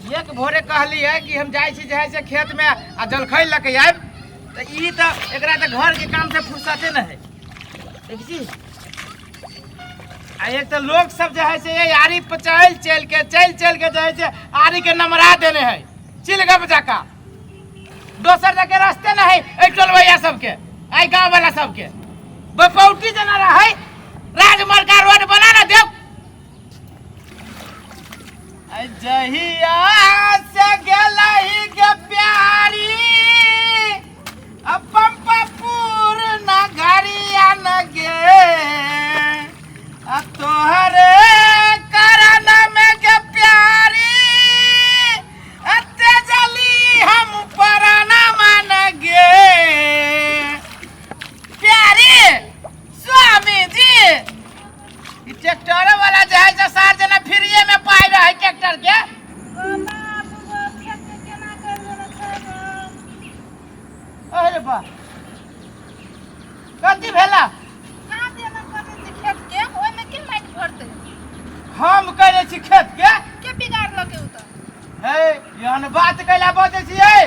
एक भोरे कहलियै कि हम जाइ छी जे है से खेतमे आ जलखै लऽ के आयब, तऽ ई तऽ एकरा तऽ घरके कामसँ फुर्सते नहि है। देखै छी, आ एक तऽ लोक सब जे है से एहि आरी पर चलि चलि के चलि चलि के जे है से आरी के नमरा देने है चिलगप जकाँ। दोसर जगह रास्ते न है एहि टोलवैया सबके, एहि गाँव वाला सबके बपौटी जेना रहै। राजमार्ग रोड बना ना देव। जहिया से गेलही गे प्यारी पंपापुर नगरिया न गे, आ तोहरे कारण में गे प्यारी अते जली हम पराना मान गे। प्यारी स्वामी जी, ई ट्रैक्टर वाला जे है से सार जना फ्रीए में पाइ रहे ट्रैक्टर के। अरे बा, कथी भेला? खेत के ओहिमे के माटि भरतै? हम करै छी खेत के। के बिगाड़लकै ओ तऽ? हे, एहन बात कैला बजै छियै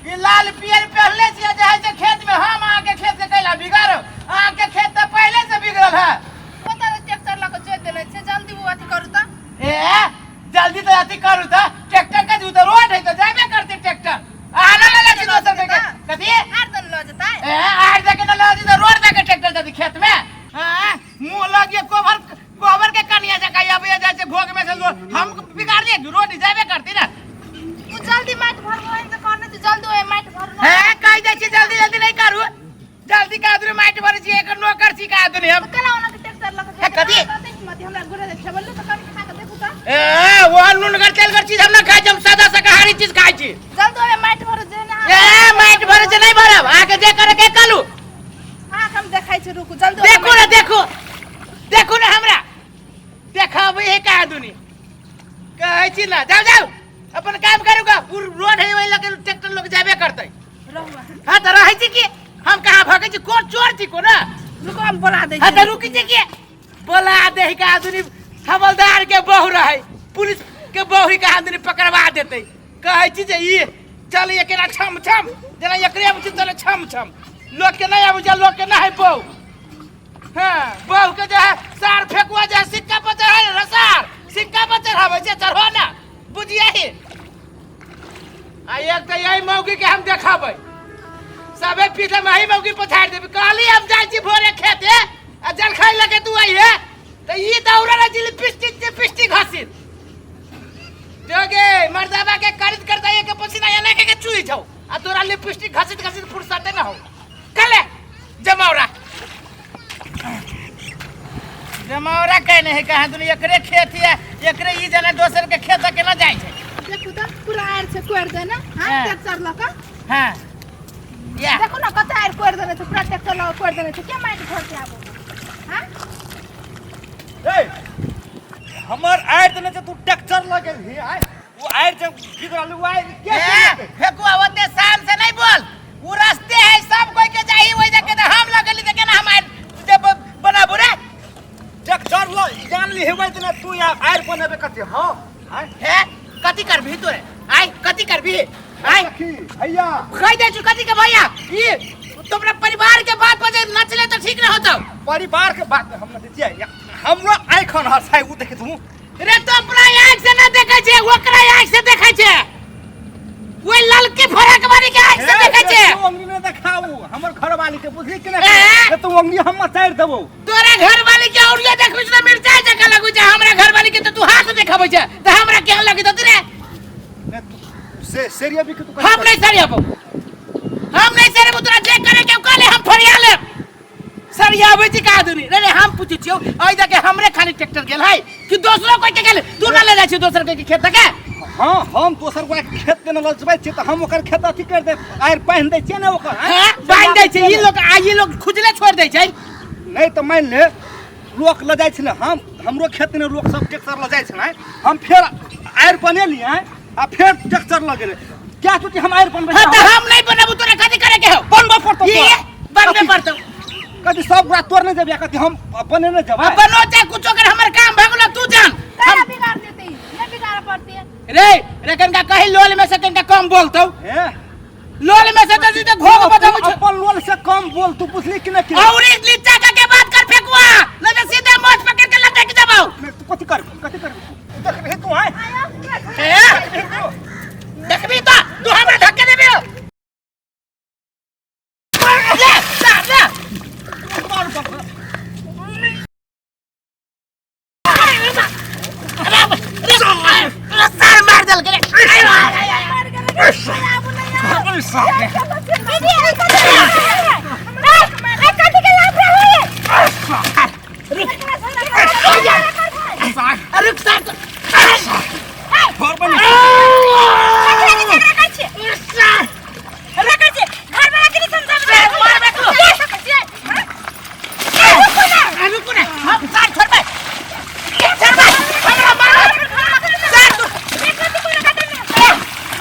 कि लाल पियर पहनले छियै जे है से खेत में? हम अहाँके खेत के कैला बिगाड़ब? अहाँके खेत तऽ पहिले से बिगड़ल है। ओतऽ ट्रैक्टर लऽ कऽ जोति देने छै, जल्दी ओ अथी करू तऽ। ए, जल्दी तऽ अथी करू तऽ ट्रैक्टर के जूता रोड है तऽ जाबे करते ट्रैक्टर। अहाँ ना ले छी दोसर के कथी? आर दन लऽ जेतै। ए, आर दे के ना लऽ जेतै, रोड दे के ट्रैक्टर जदी खेत में। हां, मुंह लगिए कोबर गोबर के कनिया जका आबे जाइ छै घोग में से। हम बिगाड़ दिए? रोड जाबे करती ना। तू जल्दी माटि भरबो है तऽ कहने छै जल्दी ओए माटि भरनो। हे, कहि जाइ छी जल्दी जल्दी नहीं करू, जल्दी का आदमी माटि भरै छी? एकर नौकर छी का आदमी हम? केना ओना के ट्रैक्टर लऽ हे, के कथी? हिम्मत हमरा गुरे दे खेबल तऽ कनि खा के देखू तऽ। ए, वो नुनगर तेलगर चीज हम ना खाइ छी, हम सादा शाकाहारी चीज खाइ छी। जल्दी ओए माटि भरू जे ना। ए, माटि भरै छै नहीं भरब, अहाँके जे करे के कलू। अहाँ हम देखै छी, रुकू जल्दी। देखू ने, देखू देखू ने, हमरा देखाबै है का आदमी कहै छी ना। जाओ जाओ, अपन काम करू गा। पूर रोड है ओहि लगे ट्रैक्टर लोग जाबे करतै। रहू अहाँ। हाँ तऽ रहै छी कि हम कहाँ भगै छी? कोन चोर छी कोना? रुकू, हम बोला दै हाँ छी। तऽ रुकी छी कि बोला दे का आदमी? हवलदार के बहू रहै, पुलिस के बहू के आदमी पकड़वा देतै। कहै छी जे ई चल केना छम छम जेना एकरे आबै छै चले छम छम। लोक के नहि आबै छै, लोक के नहि है बहू। हाँ, बहू के जे है सार फेकुआ जे है सिक्का पर चढ़ाय रे, सार सिक्का पर चढ़ाबै छै, चढ़ो ना बुझिया ही। आ एक तऽ यही मौगी के हम देखाबै, सबे पीछे में ही मौगी पछाड़ि देबै। कहली हम जाइ छी भोरे खेते आ जलखै लगे तू अइहे तऽ ई दौड़ल रहै छी लिपस्टिक लिपस्टिक घसित जोगे मर्दाबा के करत करता एक पसीना एना के के चुई छौ आ तोरा लिपस्टिक घसित घसित फुर्सते ना हो। कले जमावरा जमावरा कहने है कहाँ दुनिया एकरे खेत है, एकरे ई जना दोसर के खेत केना जाइ छै। देखू तऽ पूरा आरि छै कोरि देने। हाँ। हाँ। ट्रैक्टर लऽ कऽ। हाँ या। देखू ने कते आरि कोरि देने छै, पूरा ट्रैक्टर लऽ कऽ कोरि देने छै। के माटि भरतै आब? हाँ। ए, हमर आरि देने छै, तू ट्रैक्टर लऽ गेलही आइ। ओ आरि जे बिगड़ल ओ आरि के ए, चलेतै? फेकुआ, ओते शान से नहीं बोल। वो रास्ते है सब कोई के जाही वही जगह के, हम लगली त केना हम आइ जे बनाबू रे? ट्रैक्टर लऽ जान ली हेबै त तू या आरि बनेबै कथी? हँ आइ। हे, कथी करबी तोरे आइ? कथी करबी आइ? सखी भैया कह दे छु कथी के भैया? ई तुमरा परिवार के बात पर जे नचले तो ठीक न होतो। परिवार के बात हम न छियै, हमरो आँखन हँसाइ उ देख तू। रे, तो अपना आँख से ना देखै छे, ओकरा आँख से देखै छे, ओइ ललकी फरक वाली के आँख से देखै छे। तू अंगनी में देखाऊ हमर घर वाली के, बुझली कि ए? नहीं? तू अंगनी हम मचारि देबौ। तोरा घर वाली के और ये देखबै छै त मिरचाई जकाँ लगै छै, हमरा घर वाली के त तू हाथ देखाबै छै त हमरा केहन लगैत होतै रे? ने तू से सेरिया भी के तू। हम नहीं सरियाबो, हम नहीं सरियाबो। तोरा जे करे के कहले हम फरिया लेब। सरियाबै छी का दुनी रे? रे, हम पूछै छियौ, एहि जगह हमरे खाली ट्रैक्टर गेल है कि दोसरो कोई के गेल? तू ना ले जाइ छी दोसर कोई के खेत के? हाँ, हम दोसर गोरा के खेत के न लजबै छियै तऽ हम ओकर खेत अथी कर दे आरि बान्हि दै छियै ने ओकर। हाँ, बान्हि दै छै ई लोग। आ ई लोग खुजले छोड़ दै छै। नहि तऽ मानि ले लोक लऽ जाइ छलै, हम हमरो खेत ने लोक सब ट्रैक्टर लऽ जाइ छलै, हम फेर आरि बनेलियै आ फेर ट्रैक्टर लऽ गेलै। क्या सोची हम आरि बनबै? हाँ तऽ हम नहीं बनाबू, तोरा कथी करे के हौ? बनबऽ पड़तौ ई तोरा। बनबे पड़तौ। कथी सब गोरा तोड़ने जेबै? कथी हम बनेने जेबै? अब बनो चाहे कुछो कर, हमर काम भगलो, तू जान। काहे हम बिगाड़ देते? नहीं बिगाड़ पड़ती है। रे रे कनका कही लोल में से कनका कम बोलतौ। हे लोल में से तो सीधे घोघ बताबै छौ। अपन लोल से कम बोल तू, बुझली कि नहीं? और एक लीचा के बात कर फेकुआ, नहीं तो सीधे मोच पकड़ के लटक देबौ। नहीं, तू कथी कर, कथी कर देख रही तू? आए। ए देखबी तो तू हमरा धक्के देबी। ले ले ले, सार मार देलकै रे। दीदी, ए कथी ए कथी के लाभ रहे? रुक सार। घर बनी। झगड़ा करै छियै, झगड़ा करै छियै। घर वाला के नहीं समझाबै। मार बेटू। ले सकै छियै, हाँ? ए, रुकू ना। रुकू ने, हम सार छोड़बै, छोड़बै, हमरा मार सार तू। ए, कथी कोनो काटै ने।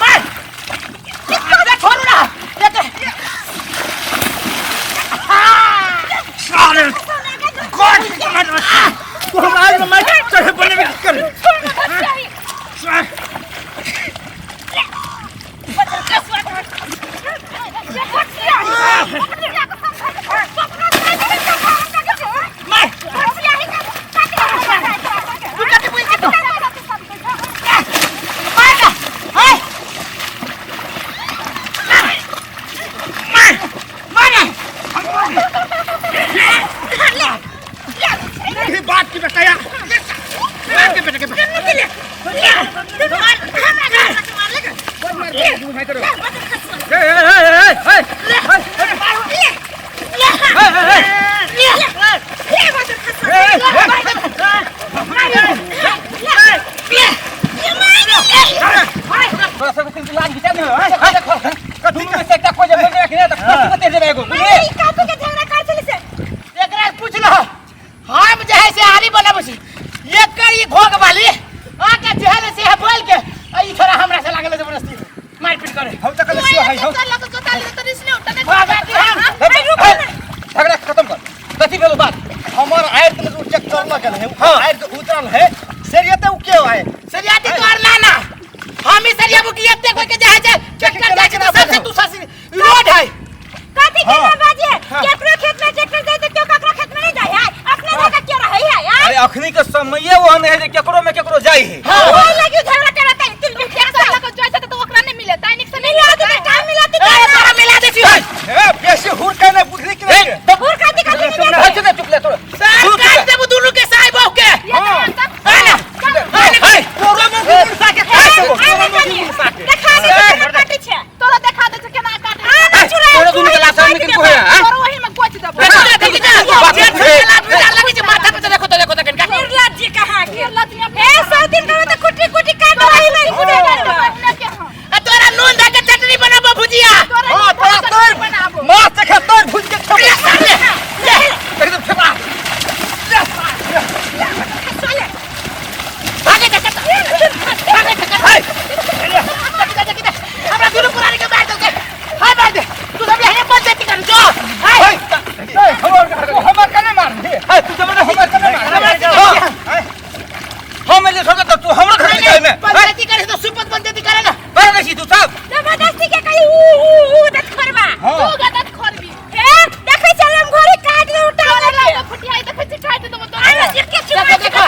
मार, अरे छोड़ू ना। देख साले गॉड, तू हमरा आज मैं चढ़े बने में कर। छोड़ ना, बच्चा ही। बच्चा कसुआ के। ये बच्चा। मार। तू कथी बुझै छी? मार ना, हाय, मार मार ना। ये बात की बेटा, बाप के बेटा के। ए ए ए ए ए। तोरा सबके तीन लाज घिचा नहीं है? दुनू में से एकटा कोइ जे बोल देबे कि नहि तऽ कथी बतेर जेबै एगो, बुझलियै? एकरा पूछ लो, हम जे है से आरी बनाबै छी, एकर ई घोघ वाली आके जे है से बोल के आ ई छोरा हमरा से लागल जबरदस्ती मारपीट करे। हम तऽ कहले है हम। बाबा की हम झगड़ा खत्म कर, कथी भेलो बात? हमर आयर के उ चेक कर लगल है। हाँ। आयर के उतरल है सरियते, उ के है? सरियाती तोहर नाना, हम ही सरिया बुकी एते कोई के जे है से चक्कर जाइ छै तऽ सबसे तू ससी रोड है। कथी के ना बाजे? केकरो खेत में ट्रैक्टर जाय त केओ ककरो खेत में नहीं जाय है, अपने जगह के रहै है यार। अरे अखनी के समये ओहन है जे केकरो में केकरो जाइ है। ओहि लगी झगड़ा करत है। तुम ट्रैक्टर लग जाय त ओकरा नहीं मिले, ताई निक से नहीं मिला त का मिला त? ए तोरा मिला दे छी। ए बेसी हुर के नहीं, बुझली कि नहीं? हुर कथी कथी नहीं हट जा, चुप ले तोरा। सार काट देबू दुनू के, साई बहू के। ये तो आ ना। हे, तोरा मुंह के मुसा के काट देबो, तोरा मुंह के मुसा के। देखा दे केना काटै छै, तोरा देखा दे छै केना काटै छै। आ ना चुरा तोरा दुनू के लाश में किनको है, हाँ? तोरा ओही में कोच देबो। देखी जा, देखी जा। बाप रे। जे छोरा लात में लगी छै माथा पे, देखो तो, देखो तो कनका। निर्लज्ज कहाँ के निर्लज्ज। ए सौ दिन का त कुटी कुटी काट दो में कुटे आ तोरा नून दे के चटनी बनाबो, भुजिया। हां, तोरा तोर बनाबो। माछ देखे तोर भुज के खेबो। ले साले ले। एकदम ठेपा। भागे जा, भागे जा। हाय। देखी जा, देखी जा, हमरा दुनू पुरानी के मार देलकै। हाय, मार दे तू सब, यहीं पंचायती कर जो। हाय। ए हमर हमर कने मार दे। हे, तू जबरदस्ती हमर कने मार। हमरा हाय। हम एले छोड़ के तू हमरो घर में जाय में पंचायती करे तो सुपत पंचायती करे ना। कर नहीं छी तू सब। जबरदस्ती के कही ऊ ऊ ऊ दत खरबा। हाँ। तू गदत खरबी हे, देखै चल हम घरे काट दे उठा ले फुटियाई, देखै छी काट देबो तोरा। अरे के चुरा। देखो,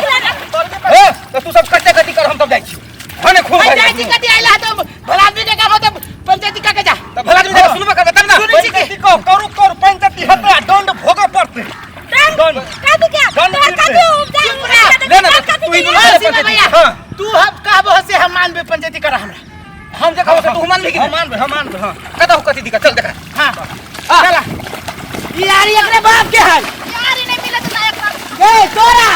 देखो। हे, तऽ तू सब कते कथी कर, हम सब जाइ छी भने खून भाई भरि जाइ छी। कथी आइला तो भला आदमी के काम होते पंचायती का के जा। तऽ भला आदमी देखा सुनबे करबै तब ना। सुनै छी की? पंचायती कहो करू करू, पंचायती हेतै आ दंड भोगऽ पड़तै। दंड कथी के? दंड तोहर पीटतै। कथी उपजा? चुप रह। ले ना, तू ही दुनू हाँ, करे सीमा पंचायती। भैया। हाँ। तू हम कहबो से हम मानबे, पंचायती करा हमरा। हम जे कहबो से तू मानबी कि हम नहि? मानबै, हम मानबै, हाँ। कतहु कथी दिक्कत, चल देखा। हाँ। आ। चला, ई यारी एकरे बाप के है। यारी नहीं मिलत ना एकर। ए तोरा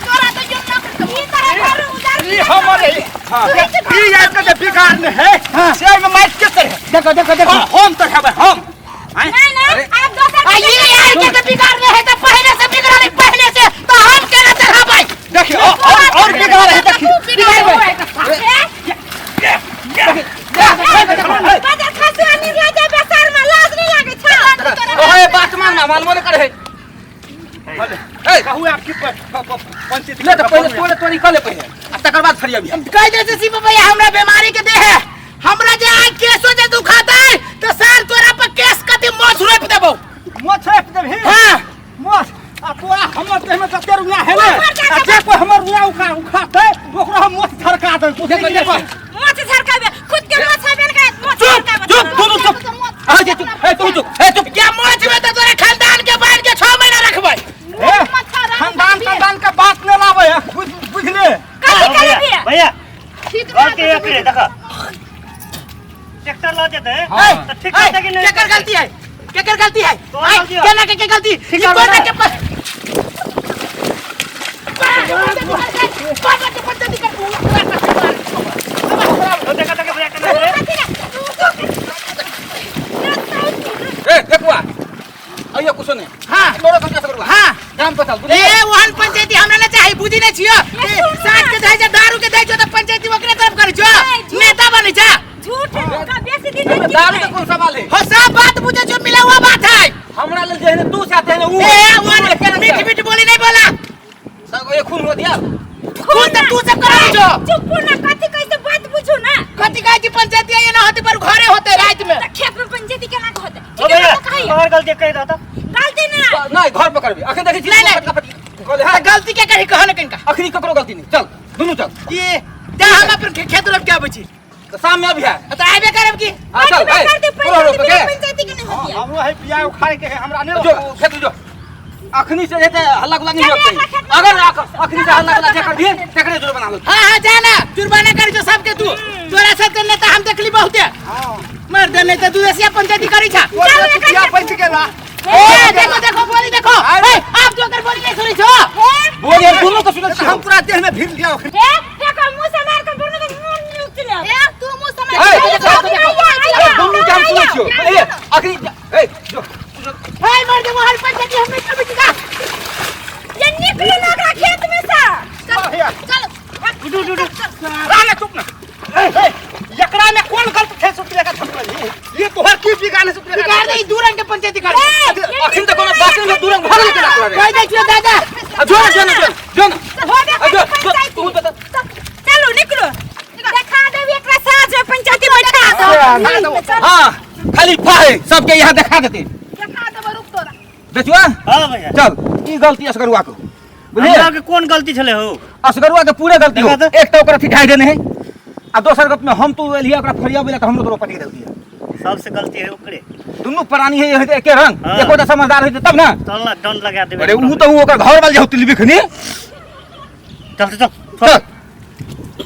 तोरा तो यो ना करत ई तरह घर उजार। ई हमर है। हाँ। ई यार के जे बिगाड़ ने है से में माइक के करे। देखो देखो देखो। हाँ, हम तो खेबै हम। नहीं नहीं, आप दोसर आ ये यार के तो बिगाड़ रहे है, तो पहले से बिगड़ रहे, पहले से तो हम केना चढ़ाबै? देखिए और बिगाड़ है, देखिए। बाजार खासु आनी राजा बेसार में लाज नहीं लागे छ तोरा। ओहे बात मान ना, मानबो नहि करे है। ए कहू आपकी पंचायत। ले तऽ पहिले तोरे तोरी कऽ ले पहिले आ तकर बाद फरियाबी। कह दे छै शिव भैया हमरा बीमारी के देह है, हमरा जे आज केसो जे दुखाता है तो साल तोरा पर केस कति मोछ रोप देबो। मोछ रोपि देबही? हां। मोछ आ तोरा हमर देह में कते रुआ है ने, आ जे कोई हमर रुआ उखाड़तै ओकरा हम मोछ झरका देबै। देखो देखो मोछ झरकाबे, खुद के मोछ हेबे ने, मोछ चुप झरकाबे। चुप दोनों चुप, आ जे चुप, ए तू चुप, ए चुप। क्या मोछ में तो तोरा खानदान के बांध के 6 महीना रखबै। ए, खानदान खानदान के बात ने लाबै है, बुझले? कथी करबी? भैया ठीक गलती एकरे देखा, ट्रैक्टर ला देते ए, तो ठीक ए, करते कि नहीं? केकर गलती है? केकर गलती है? तोहर ए, गलती है। केना के के गलती? ठीक ई है, कोना बता। के पर कोना के पंचायती कर तो देखा देखा भैया केना रे। ए देखुआ अइयो कुछो नहीं। हां तोरो संग असगरुआ। हां। गाम पर चल। ए ओहन पंचायती हमरा ना चाही, बुझी नहीं छियो। साथ के जाय छै दारू के जाय छै त पंचायती ओकरे तरफ करै छो, नेता बनै छै। झूठ है, का बेसी दिन नहीं। दारू के कोन सवाल है? हो सब बात बुझे छो, मिला हुआ बात है। हमरा लेल जे है तू साथ है उ। ए ओहन मीठ मीठ बोली नहीं बोला। सब ए खून हो दिया। खून त तू सब करै छो। चुप ना, कथी कैसे बात बुझू ना। कथी कहै छी पंचायती ये ना होते पर घरे होते रात में। त खेत में पंचायती केना के होते? ओ भैया तोहर गलती कहि दो त। गलती ना नहीं घर पकड़बी अखन देखै छी। नहीं, नहीं। कहले हां गलती के कही कहल किनका? अखनी ककरो गलती नहीं, चल दुनू चल। ये जा हम अपन खेत रोप के आबै छी। त शाम में अभी है। त आबे करब की? हां चल, ए, करते पूरा रोप के। पंचायती के नहीं होती। हमरो है बियाह उखाड़े के है, हमरा नहीं। जो खेत जो अखनी से जेते हल्ला गुल्ला नहीं होते। अगर अखनी से हल्ला गुल्ला जे करबी तकरे जोर बना लो। हां हां जा ना जुर्माना कर जो सबके तू, तोरा सबके नेता हम देखली बहुते। हां मर दे नहीं त दुदेसिया पंचायती करै छा। बियाह पैस गेला। ए देखो देखो बोली देखो, ए आप जो कर बोली नहीं सुनै छो। बोली हम दुनू के सुनै छी। हम पूरा देह में भीड़ लिया। ए देखो मुंह से मार के दुनू के मुंह निकले। ए तू मुंह से मार। ए देखो देखो दुनू के हम सुनै छियो। ए अखनी ए जो ए मर दे मोहर पंचायती हम नहीं करबै का। ये निकले ना ओकरा खेत में से। चल चल उठू उठू राले चुप ना। ए एकरा में कोन गलत छै सुतले का थपली? ये तोहर की बिगाने सुतले का? बिगाड़ दे दू रंग के पंचायती कर। अखन त कोनो बात नहीं, दू रंग भरल के तोरा रे। कह दे छियो दादा। जो ना जो ना जो जो ना होबे जो पंचायती। तू बता। चलो निकलो, देखा देबी एकरा साँझ में पंचायती बैठा दो। हां खाली फाहे सबके यहाँ देखा देते। देखा देबो रुक तोरा। बेचुआ। हां भैया चल ई गलती असगरुआ को बुझलिए? हमरा के कोन गलती छले हो? असगरुआ के पूरे गलती हो। देखा त। एक तो ओकरा ठिठाई देने है आ दोसर गप में हम तू एलिया ओकरा फरिया बोला त हमरो तोरो पटी देलती है। सबसे गलती है ओकरे। दुनू प्राणी है एके रंग। हाँ। एकोटा समझदार होते तब ना। चल दंड लगा देबे। अरे ऊ त ऊ ओकर घर वाला जे होतली बिखनी। चल चल चल।